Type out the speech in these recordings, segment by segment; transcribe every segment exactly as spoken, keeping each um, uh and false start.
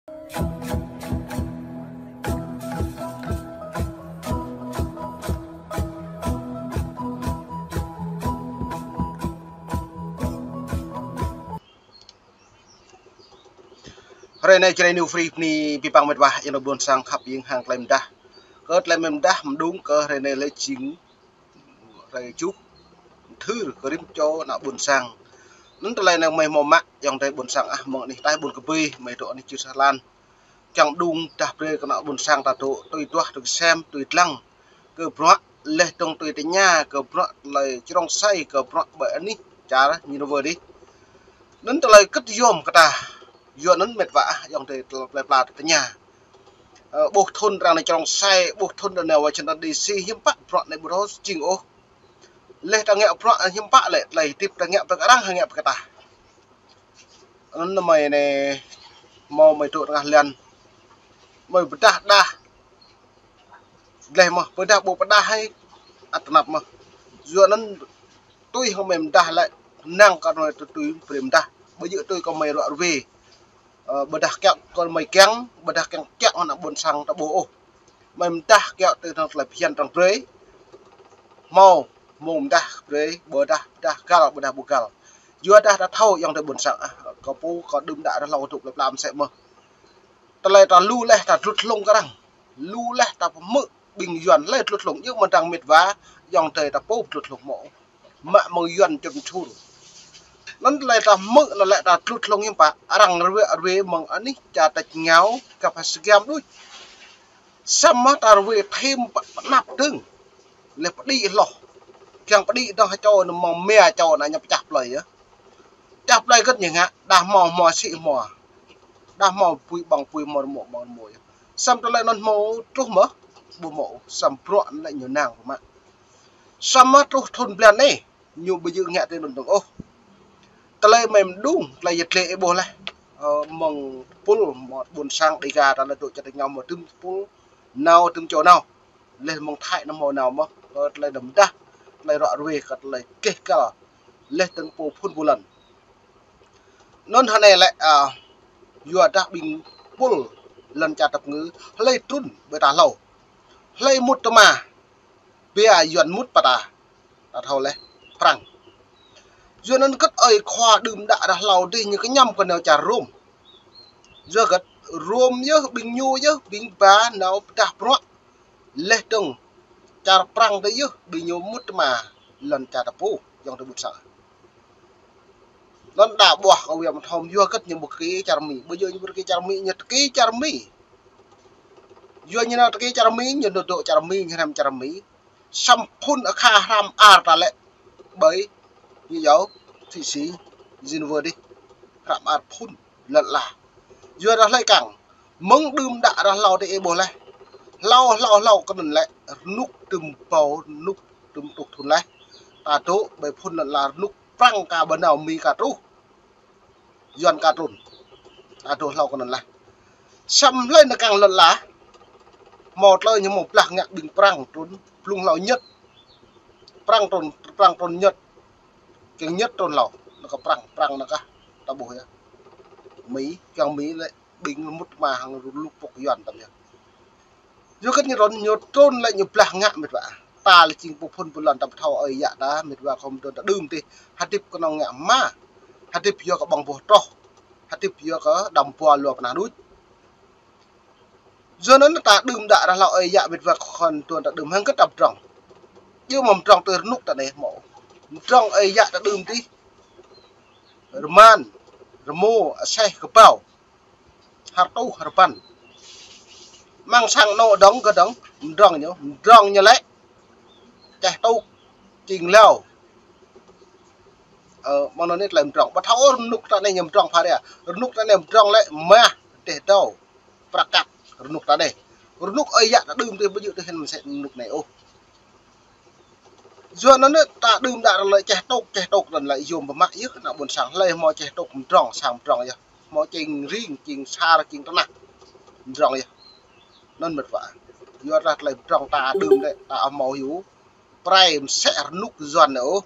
Hrơi anai Jrai New Free bơni abih bang met wa, ayŏng adơi ƀuôn sang khăp hiêng hăng tơlơi mơdah. Kơ tơlơi mơdah mơđung kơ hrơi anai lĕ jing hrơi juh, thưr kơ rĭm čô ană ƀuôn sang. Anŭn tơlơi anai mơi hmâo mă ayŏng adơi ƀuôn sang ah, mơ̆ng anih ataih ƀuôn kơbơi, mơi dŏ anih čư̆ sa lan. Kiăng mơđung dah brơi kơ ană ƀuôn sang ta dŏ tui duah, tui kơsem, tui lăng kơ bruă, laih dơ̆ng tui tơña kơ bruă tơlơi črông sai, kơ bruă ƀơi anih čar ñu wơr dih. Anŭn tơlơi kơ̆t yôm kơ ta, yua anŭn met wa ah, ayŏng adơi plơi pla tơña. Ơ, ƀuh thŭn arăng anai črông sai, ƀuh thŭn arăng anai Washington D C, hiư̆m pă bruă anai ƀu thâo jing ôh. Laih ta ngă bruă hiư̆m pă lĕ, tơlơi hơdip ta ngă brơi kơ arăng, hă ngă brơi kơ ta. Anŭn mơi anai hmâo mơi dŏ tơngah lăn, mơi pơdah đah. Laih mơ̆ pơdah ƀu pơdah hai, ăt tơnap mơ̆. Yua anŭn tui hăng mơi mơdah lĕ, năng kơ mơi tui tui brơi mơdah. Ƀu djơ̆ tui kơ mơi ruă ruê. Ơ, ƀôdah kiăng kơ mơi kiăng, ƀôdah kiăng kiăng ană ƀuôn sang ta ƀuh ôh. Mơi mơdah kiăng tui hăng tơlơi phiăn arăng brơi. Hmâo, hmâo mơdah brơi, ƀôdah, dah găl, ƀôdah ƀu găl. Yua dah ta thâo ayŏng adơi ƀuôn sang ah, kơ pô, kơ đưm đă ră hlâo dŏ plơi pla mơsĕ mơ̆. Tơlơi ta lu laih ta tlut hlung kơ arăng. Lu laih ta pơhmư̆ ƀing Yuan laih tlut hlung, yua mơ̆ng arăng met wa, ayŏng adơi ta pô tlut hlung hmâo. Mă mơ̆ng Yuan čun čur. Anŭn tơlơi ta hmư̆ anŭn lĕ ta tlut hlung hiư̆m pă, arăng ruai ruai mơ̆ng anih čar tač rơngiao, kơ pha sơgiăm đôč. Samơ̆ ta ruai thêm pơ-, pơnăp dơ̆ng. Laih pơđĭ hloh. Kiăng pơđĭ dơ̆ng hơčâo anŭn mơ̆ng mia čâo anŭn ñu pơčah plơi yơh. Pơčah plơi kơ̆t ñu ngă, đah hmâo hmua sĭ hmua. Đah hmâo apui ƀơ̆ng apui, hmâo rơmô ƀơ̆ng rơmô yơh. Samơ̆ tơlơi anŭn hmâo truh mơ̆, ƀu hmâo, samơ̆ bruă anŭn lĕ ñu nang pơmă. Samơ̆ truh thŭn blan anai, ñu ƀu djơ̆ ngă tui anŭn dơ̆ng ôh. Tơlơi mơi mơđung, tơlơi yet lĕ ih ƀuh laih. Ơ, mơ̆ng tơpul, mơ̆ng ƀuôn sang Đêga ta lĕ dŏ čar tač rơngiao hmâo tơm tơpul, nao tơm čô nao. Laih mơ̆ng Thái anŭn hmâo nao mơ̆, kơ tơlơi đơ̆m dah, tơlơi ruă ruê, kơ tơlơi keh kăl. Laih dơ̆ng pô phŭn pô lŏn. Anŭn hơnai lĕ, a, yua dah ƀing tơpul lŏn čar tơpơngư, hlơi trŭn ƀơi ta hlâo. Hlơi mŭt tơma, bia Yuan mŭt pơ ta. Ta thâo laih, Prăng. Yua anŭn kơ̆t ơi khua đưm đă ră hlâo dih ñu kơñăm kơ nao čar Rôm. Yua kơ̆t Rôm yơh, ƀing ñu yơh, ƀing ba nao pơdah bruă. Laih dơ̆ng čar Prăng tơ yơh, ƀing ñu mŭt tơma lŏn čar ta pô, ayŏng adơi ƀuôn sang. Anŭn đa ƀuah kơ wia mơthom yua kơ̆t ñu ƀu tơkê čar Mi. Ƀu djơ̆ ñu ƀu tơkê čar Mi, ñu tơkê čar Mi. Yua ñu nao tơkê čar Mi, ñu dŏ čar Mi, ñu hrăm čar Mi. Samơ̆ phŭn akha hrăm ar ta lĕ ƀơi ñu yâo Thụy Sĩ, Geneva dih. Hrăm ar phŭn lŏn ala. Yua dah hlơi kăng, mơ̆ng đưm đă ră hlâo dih ih ƀuh laih. Hlâo, hlâo, hlâo kơ anŭn lĕ, rơnŭk tơm ƀâo, rơnŭk tơm truh thŭn laih. Ta dŏ ƀơi phŭn lŏn ala rơnŭk Prăng ka ƀu nao, Mi ka truh. Yuan ka trŭn. Ta dŏ hlâo kơ anŭn laih. Samơ̆ hlơi nao kăng lŏn ala. Hmâo tơlơi ñu hmâo blah ngă ƀing Prăng trŭn, blung hlâo Nhật. Prăng trŭn, Prăng trŭn Nhật. Kiăng Nhật trŭn hlâo. Nao kơ Prăng, Prăng nao kơ. Ta ƀuh yơh. Mi, kiăng Mi lĕ ƀing mŭt tơma hăng rơnŭk pŏk Yuan tơm yơh. Yua kơ̆t ñu trŭn, ñu trŭn lĕ ñu blah ngă met wa. Ta lĕ jing pô phŭn pô lŏn ta ƀu thâo ơi yă ta, met wa khŏm trŭn ta đưm dih. Hơdip kơnơ̆ng ngă mă. Hơdip yua kơ ƀơ̆ng boh troh. Hơdip yua kơ đăm pua lua pơnah đôč. Yua anŭn ta đưm đă ră hlâo ơi yă met wa khŏm trŭn ta đưm hăng kơ̆t ta pơdrŏng. Yua mơ̆ pơdrŏng tui rơnŭk ta anai hmâo. Pơdrŏng ơi yă ta đưm dih. Rơman, rơmô, aseh, kơƀâo. Hơr tuh, hơr păn. Mơ̆ng sang anŏ dơ̆ng kơ dơ̆ng, mơdrŏng ñu, mơdrŏng ñu lĕ. Čeh tŭk, čing lao. Ơ, mơ̆ng anŭn anai tơlơi mơdrŏng. Ƀu thâo ôh rơnŭk ta anai ñu mơdrŏng phara. Rơnŭk ta anai mơdrŏng lĕ mah, dêh dâo. Prăk kăt, rơnŭk ta anai. Rơnŭk ơi yă ta đưm dih ƀu djơ̆ tui hăng mơsĕ rơnŭk anai ôh. Yua anŭn ta đưm đă ră hlâo čeh tŭk, čeh tŭk anŭn lĕ yôm pơmă yơh kơ ană ƀuôn sang hlơi hmâo čeh tŭk mơdrŏng, sang mơdrŏng yơh. Hmâo čing ring, čing sar, čing tơnah. Mơdrŏng yơh. Anŭn met wa. Yua dah tơlơi mơdrŏng ta đưm lĕ, ta hmâo hyu. Prai mơsĕ rơnŭk Yuan anai ôh.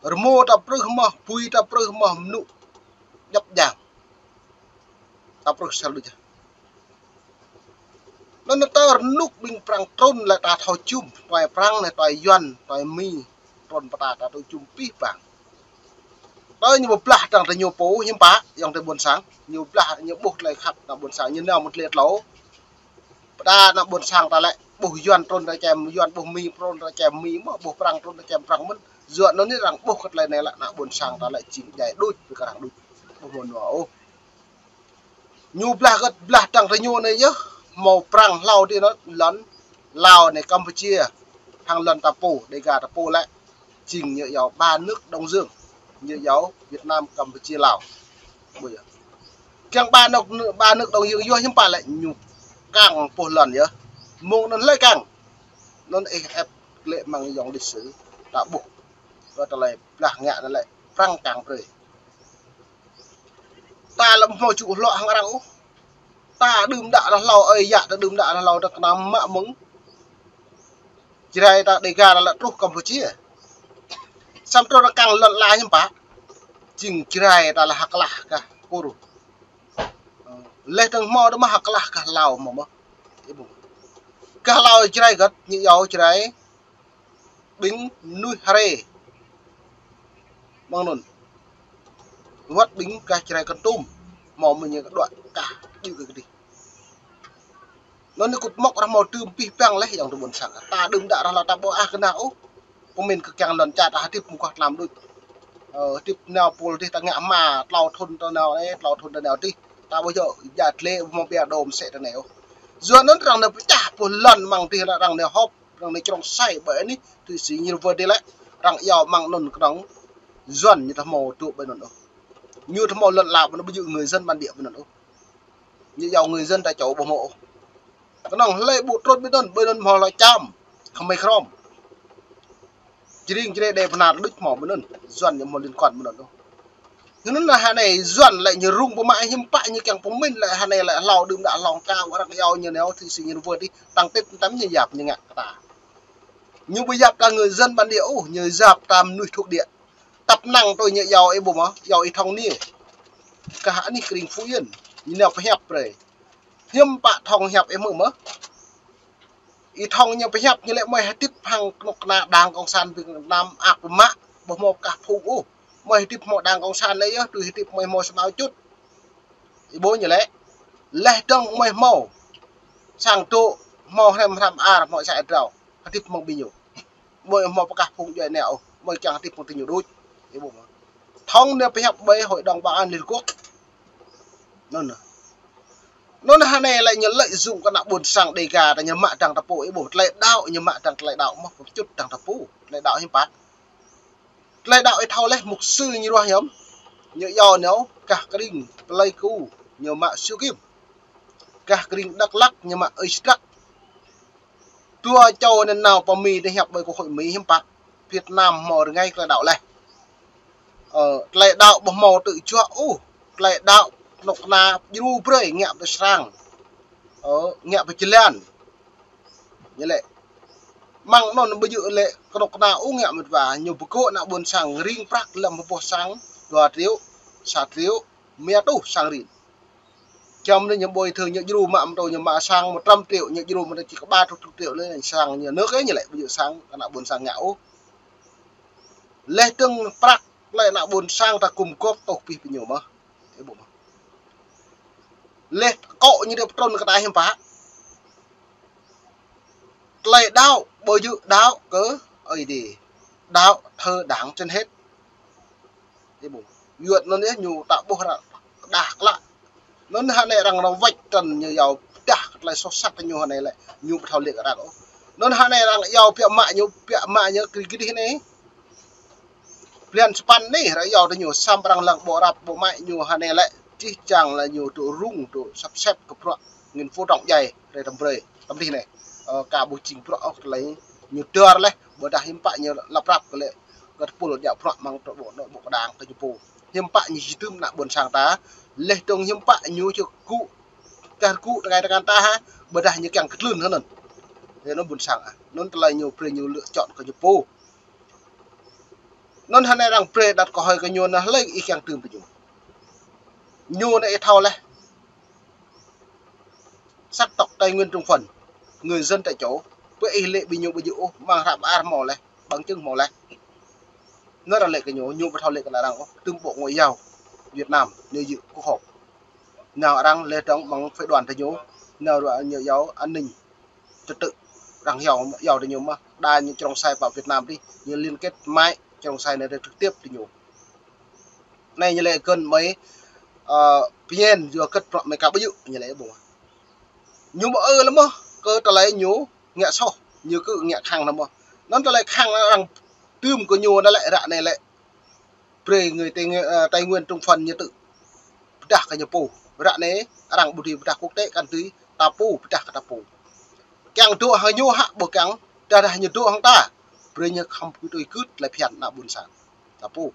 Rơmô ta prưh mơ̆, apui ta prưh mơ̆, mơnŭ djŏp djang. Ta prưh sel đôč yơh. Anŭn tơ rơnŭk ƀing Prăng trŭn lĕ ta thâo jum, tuai Prăng anai, tuai Yuan, tuai Mi, trŭn pơ ta, ta thâo jum pih pang. Tơ ñu pơblah dăng tơ ñu pô, hiư̆m pă, ayŏng adơi ƀôn sang, ñu blah, ñu ƀuh tơlơi khăp ană ƀôn sang, ñu nao mơ̆ng tơlơi tlâo. Pơđa ană ƀôn sang ta lĕ, ƀuh Yuan trŭn ta čem Yuan, ƀuh Mi trŭn ta čem Mi mơ̆n, ƀuh Prăng trŭn ta čem Prăng mơ̆n. Yua anŭn anai arăng ƀuh kơ tơlơi anai lĕ ană ƀôn sang ta lĕ jing djai đôč, pơkă arăng đôč. Ƀuh mơ̆n nua ôh. Ñu blah gơ̆t, blah dăng tơ ñu anai yơh, hmâo Prăng hlâo dih anŭn, lŏn Lào anai, Campuchia, hăng lŏn ta pô, Đêga ta pô lĕ jing ñu iâu ba nước Đông Dương, ñu iâu Việt Nam, Campuchia, Lào. Ƀuh yơh. Kiăng ba nước, ba nước Đông Dương yơh, hiư̆m pă lĕ ñu kăng pô lŏn yơh. Mơ̆ng anŭn hlơi kăng. Anŭn ih ĕp lĕ amăng yŏng lịch sử ta ƀuh. Kơ tơlơi blah ngă anŭn lĕ Prăng kăng brơi. Ta lăm hmâo čŭ hloh hăng arăng ôh. Ta đưm đă ră hlâo, ơi yă ta đưm đă ră hlâo, ta kơnam mă mơ̆ng Jrai ta, Đêga ta lĕ truh Campuchia. Samơ̆ truh arăng kăng lŏn ala hiư̆m pă. Jing Jrai ta lĕ ha klah gah Kur. Leh tơ̆ng hmâo dơ̆ng mơ̆ ha klah gah Lao hmâo mơ̆. Gah Lao Jrai gơ̆t ñu iâu Jrai ƀing mơnuih H'Rê. Mơ̆ng anŭn. Wơ̆t ƀing gah Jrai Kon Tum. Hmâo mơ̆ ñu kơđuaĭ kah djơ̆ kơ kơdih. Anŭn anai kŭt mŏk arăng hmâo tơm pih pang leh ayŏng adơi ƀôn sang. Ta đưm đă ră hlâo ta ƀu ah kơnang ôh. Pơmĭn kơ kiăng lŏn čar ta hơdip mơguah tlam đôč. Ơ, hơdip nao pul dih ta ngă hma tlâo thŭn ta nao anai, tlâo thŭn ta nao dih. Ta ƀu djơ̆, djă tlĕ, ƀu hmâo ƀiă đôm sĕ ta anai ôh. Yua anŭn arăng anai pơčah pô lŏn amăng dih lĕ arăng anai hŏp, arăng anai črông sai ƀơi anih, thụy sĩ ñu wơr dih lĕ, arăng iâu amăng anŭn kơnơ̆ng Yuan ñu ta hmâo dŏ ƀơi anŭn ôh. Ñu ta hmâo lŏn ala ƀơi anŭn, ƀu djơ̆ người dân bản địa ƀơi anŭn ôh. Ñu iâu người dân ta čô ƀu hmâo ôh. Kơnơ̆ng hlơi ƀu trŭn ƀơi anŭn, ƀơi anŭn hmâo lŏ čăm, Khmer Krom. Jring Jrai Đê Bơnar đôč hmâo ƀơi anŭn, Yuan ñu hmâo liên quan ƀơi anŭn ôh. Anŭn anai hơnai Yuan lĕ ñu rŭng pơmă hiư̆m pă ñu kiăng pơmĭn lĕ hơnai lĕ hlâo đưm đă hlâo kâo arăng iâu ñu nao thụy sĩ ñu wơr dih tăng tết tăm ñu yap ñu ngă kơ ta. Ñu ƀu yap ta người dân bản địa ôh, ñu yap ta mơnuih thuộc địa. Tăp năng tui ñu iâu ih ƀuh mơ̆, iâu ih Thông Niu. Gah anih krĭng Phú Yên, ñu nao pơhiăp brơi. Hiư̆m pă Thông hiăp ih hmư̆ mơ̆. Ih Thông ñu pơhiăp ñu lĕ mơi hơdip hăng kơnuk kơna Đảng Cộng sản Việt Nam ăk pơmă, ƀu hmâo pơkah phung ôh. Mơi hơdip hmâo Đảng Cộng sản lĕ yơh, tui hơdip mơi hmâo samao čut. Ih ƀuh ñu lĕ. Leh dơ̆ng mơi hmâo sang dŏ, hmâo hrăm hrăm ar, hmâo sa drao. Hơdip mơ̆ng ƀing ñu. Mơi hmâo pơkah phung djuai ania ôh, mơi kiăng hơdip mơ̆ng tơ ñu đôč. Ih ƀuh mơ̆. Thông Niu pơhiăp ƀơi Hội đồng Bảo an Liên Hợp Quốc. Anŭn. Anŭn hơnai lĕ ñu lợi dụng kơ ană ƀôn sang Đêga ta ñu mă dăng ta pô, ih ƀuh tơlơi đaŏ ñu mă dăng tơlơi đaŏ mơ̆ pơčut dăng ta pô. Tơlơi đaŏ hiư̆m pă. Tơlơi đaŏ ih thâo leh mục sư ñu ruah hiư̆m. Ñu iâu nao gah krĭng Pleiku ñu mă Siu Kim. Gah krĭng Dak Lak ñu mă Ơi Sdak. Dua čô anŭn nao pơ Mi dih hiăp ƀơi Quốc hội Mi hiư̆m pă. Việt Nam hmâo rơngai tơlơi đaŏ leh. Ơ, tơlơi đaŏ ƀu hmâo tơjuă ôh. Tơlơi đaŏ kơnuk kơna djru brơi ngă pơ sang. Ơ, ngă pơ jơlan. Ñu lĕ. Mơ̆ng anŭn ƀu djơ̆ lĕ kơnuk kơna ôh ngă mơ̆t wa, ñu pơgŏ ană ƀôn sang ring prăk lăm pơboh sang dua triệu, sa triệu, mia tuh sang rin. Čăm anai ñu bồi thường ñu djru mă mơ̆ng tơ ñu mă sang một trăm triệu, ñu djru mă tơ či kơ ba chục triệu lĕ sang ñu nơ̆k ih ñu lĕ ƀu djơ̆ sang ană ƀôn sang ngă ôh. Leh dơ̆ng prăk lĕ ană ƀôn sang ta gum gŏp tuh pih pơ ñu mơ̆. Ih ƀuh mơ̆. Leh kŏ ñu dŏ pơtrŭn kơ ta hiư̆m pă. Tơlơi đaŏ, ƀu djơ̆ đaŏ kơ Ơi Adai. Đaŏ thờ Đảng trên hết. Ih ƀuh. Yuan anŭn yơh ñu ta ƀuh ră đah klă. Anŭn hơnai arăng rơwĕč trăn ñu iâu pơdah kơ tơlơi soh sat ñu hơnai lĕ ñu ƀu thâo lĕ kơ arăng ôh. Anŭn hơnai arăng iâu biă mă ñu, biă mă ñu kri kri anai. Blan sapăn anai arăng iâu tơ ñu samơ̆ arăng lăng ƀu răp ƀu mă ñu hơnai lĕ čih čang lĕ ñu dŏ rŭng dŏ săp sĕp kơ bruă ngin pơtŏng djai rai tăm brơi tăm dih anai. Ơ, ka ƀu jing bruă ôh tơlơi ñu dơr leh ƀôdah hiư̆m pă ñu lăp răp kơ lĕ kơ tơpul djă bruă mơ̆ng tơ ƀô̆ anŏ ƀô̆ kơđang kơ ñu pô. Hiư̆m pă ñu či tơm ană ƀôn sang ta. Leh dơ̆ng hiư̆m pă ñu či gŭ kar gŭ tơkai tơkan ta ha. Ƀôdah ñu kiăng kơtlưn hơnŭn. Yua anŭn ƀôn sang ah. Anŭn tơlơi ñu brơi ñu lựa chọn kơ ñu pô. Anŭn hơnai arăng brơi đăt kơ hơi kơ ñu anŭn hlơi ih kiăng tơm pơ ñu. Ñu anai ih thâo leh. Sắc tộc Tây Nguyên Trung Phần, người dân tại chỗ, pơ ih lĕ ƀing ñu ƀu djơ̆ ôh, mơ̆ng hră pơar hmâo laih, bằng chứng hmâo laih. Anŭn arăng lĕ kơ ñu, ñu ƀu thâo lĕ kơ arăng ôh, tơm Bộ Ngoại giao Việt Nam, ñu djơ̆ quốc hội. Nao arăng lĕ dŏng mơ̆ng phái đoàn tơ ñu, nao ră ñu iâu an ninh trật tự, arăng iâu, iâu tơ ñu mơ̆n, đa ñu črông sai pơ Việt Nam dih, ñu liên kết mă črông sai anai trực tiếp tơ ñu. Anai ñu lĕ kơn mơi, ơ, pơñen yua kơ bruă mơi ka ƀu djơ̆, ñu lĕ ƀu. Ñu mă ơ lĕ mơ̆n, kơ tơlơi ñu ngă soh, ñu kơ ngă khăng lĕ mơ̆n. Anŭn tơlơi khăng arăng tơm kơ ñu anŭn lĕ ră anai lĕ. Brơi người Tây Nguyên, ơ, Tây Nguyên Trung Phần ñu tŭ pơdah kơ ñu pô. Ră anai arăng ƀu dưi pơdah quốc tế kăn dưi, ta pô pơdah kơ ta pô. Kiăng dŏ hăng ñu hă ƀu kiăng, dah dah ñu dŏ hăng ta. Brơi ñu khŏm kơ tui gưt tơlơi phiăn ană ƀôn sang. Ta pô.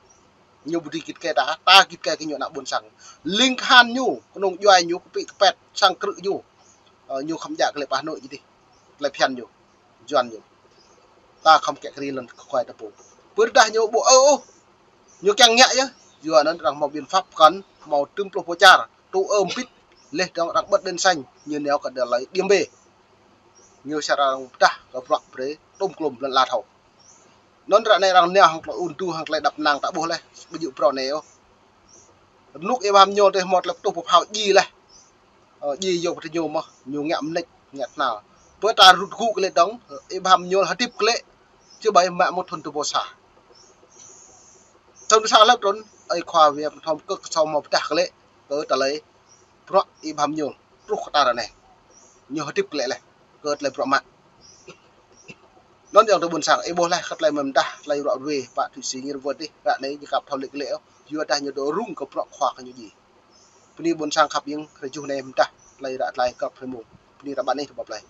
Ñu ƀu dưi git gai ta, ta git gai kơ ñu ană ƀôn sang. Ling kahan ñu, kơnung djuai ñu, kơpĭ kơpĕt, sang krư̆ ñu. Ơ, ñu khŏm djă kơ lĕ pơ Hà Nội dih. Tơlơi phiăn ñu, Yuan ñu. Ta khŏm kĕ kơ ri lŏn kơ kuai ta pô. Pơdah ñu ƀu ơ ôh. Ñu kiăng ngă yơh. Yua anŭn arăng hmâo biện pháp kăn, hmâo tơm pluh pô čar, tŭ ơ mpit, lĕ dŏng arăng bật đèn xanh, ñu nao kơ tơlơi điểm B. Ñu sat arăng pơdah kơ bruă brơi, tôm klôm lŏn ala thâo. Anŭn ră anai arăng nao hăng tơlơi ŭn tu hăng tơlơi đăp năng ta ƀuh laih, ƀu djơ̆ phrâo anai ôh. Rơnŭk Y Bham Nhôl tơ hmâo tơlơi pơtuh pơphao djai laih. Ơ, djai yua pơtơ ñu mơ̆n, ñu ngă mơneč, ngă tơnal. Pơ ta rŭt gŭ kơ lĕ dŏng, Y Bham Nhôl hơdip kơ lĕ, či ƀai mă mŭt thŭn tơpô sa. Thŭn tơpô sa lăp trŭn, ơi khua Việt Nam thom kơk sâu hmâo pơdah kơ lĕ, kơ tơlơi bruă Y Bham Nhôl, truh kơ ta ră anai. Ñu hơdip kơ lĕ laih, kơ tơlơi bruă mă. Anŭn yơh tơ ƀôn sang, ih ƀuh laih kơ tơlơi mơ̆n dah, tơlơi ruă ruê, pă thụy sĩ ñu rơwơ̆t dih, ră anai ñu kăp thâo lĕ kơ lĕ, yua dah ñu dŏ rŭng kơ bruă khua kơ ñu djai. Bơni ƀôn sang khăp iâu, rơjuh anai mơ̆n dah, tơlơi ră tơlơi kăp hrơi mông. Bơni ră ƀă anai tơ ƀăp laih.